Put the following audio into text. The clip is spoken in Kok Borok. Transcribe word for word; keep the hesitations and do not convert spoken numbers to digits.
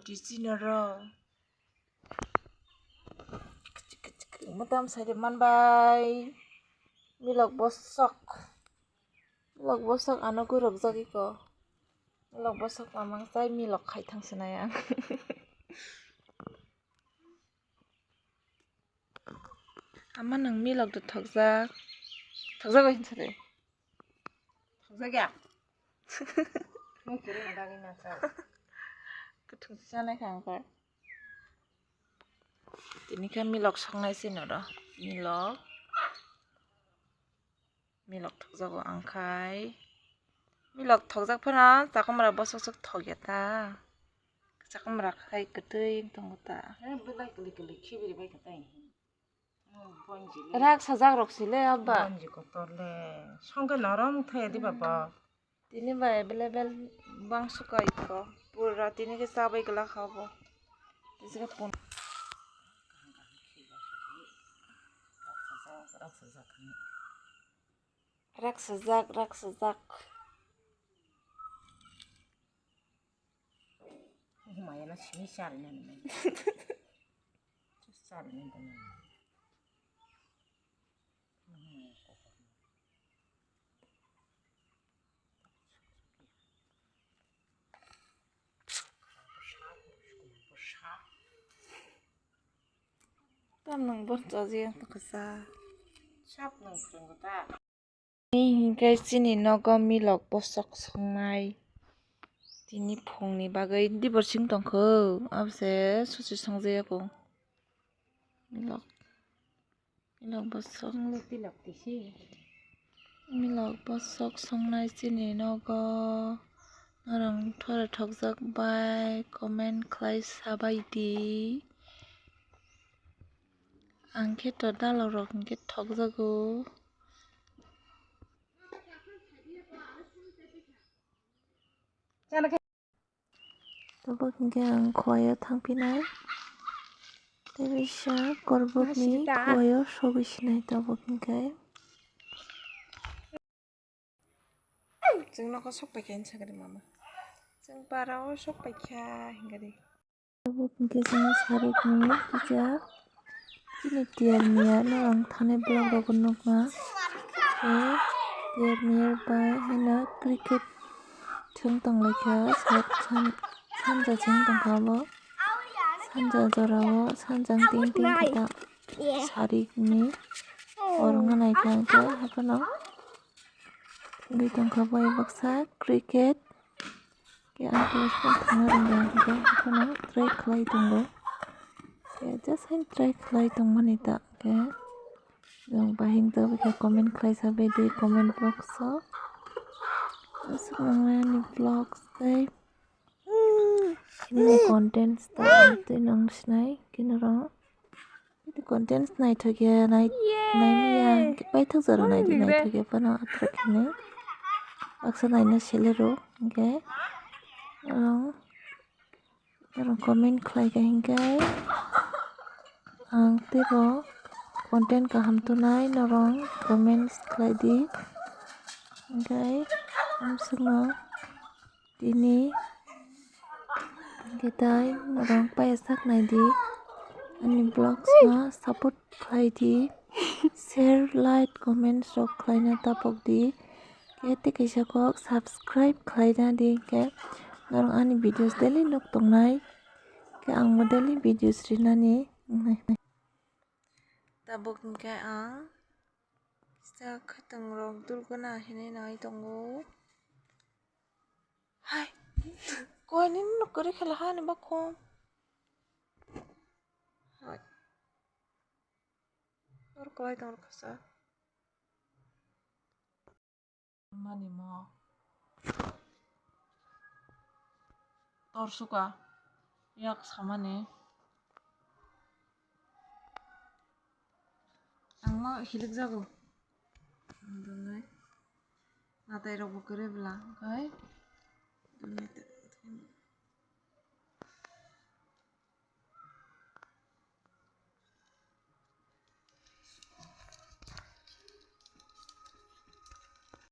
Di sinoro. Kchik kchik kchik. Motam side manbai. Milok bosok. Milok bosok ano gurok jagiko. Milok bosok mamang sai milok khai thang sinai ang. Ama nang milok do thokjak. Thokjak oi hinsa de. Thokjak ya. Nung kiri ang dagi na sa. Kuthung si sanai kha ang kha. Tini khe milok songnai se noro. Milok. Milok thokjago ang khai. Milok thokjak phano chakomra bosok sok thokya ta. Chakomra khai kwtwi wng tongo ta. Hai belai kwlwi kwlwi khibiri bai kha tai. Rak sajak rok sile abba. Bonji kotor le. Songke norom thaya di baba. Tini bai available bang suka iko. Pura tini ke sabai kala khabo. Tisi ke pun. Rak sajak, rak sajak. Maya na simi sari na ni. Sari na ni. Tam nang bon chaji ang kasa. Sap nang khwrwng ta. Tini hinkhe chini nogo milok bosok songnai. Tini phungni bagwi dibor sing tongkho, abose susi songjaya kho. Milok, milok bosok. Milok bosok songnai chini nogo. Norok thore thokjak bai comment khlai sabai di. Ang khe to dalok rok hinkhe thokjago. Tabuk hinkhe ang khoyo thangphinai. Tei bisa korbokni khoyo sogwi sinai tabuk hinkhe. Chwng nogo sok paikha hinsa gari mama. Chwng para o sok paikha hinsa gari. Tabuk hinkhe chwng sarikni kisa chini tiyar miyar no ang thani vlog rogo nukna. Tei tiyar miyar bai haino cricket thwng tonglaikha, san-, san-, sanja chwng tongkha obo. Sanja jorao, sanja ting ting khe ta sarikni orongna naikha hinkhe haphano. Thwngwi tongkha bai baksa cricket. Khe ang khe thangna rwngya hinkhe haphano try khlai tongo. Khe just haino try khlai tongmani ta khe nwng bahing tongwi khe comment khlai sabai di comment box o. Aswk nangmani vlogs tei chini contents ta ang twi nang sinai khe norok. Contents naithokya nai-, naimaya hinkhe paithak jora naidi naithokya phano athrak hinwi baksa naina selero hinkhe, ah, norok comment khlaikha hinkhe ang teibo content kaham tongnai norok comments khlaidi hinkhe amsukno. Tini hwnkhe tai norok paiya sak naidi, ani vlogs no support khlai di, share, like, comments rok khlaina tapok di, khe tei kaisa kok subscribe khlaina di, khe norok ani videos daily nuk tongnai, khe ang bo daily videos rinani wngnai. Tabuk hwnkhe ang kisa khatung rok dulguna hinwi nai tongo. Hai. Koi nini no kwrwi khala ha ni bakhum. Hai. Tor kwlai tong rwkha sa. Mani mo. Tor suka. Yak samani. Ang ma hilik jago. Ang dongnai. Natai rok bo kwrwi bwla, okhai. Dongnai ta-,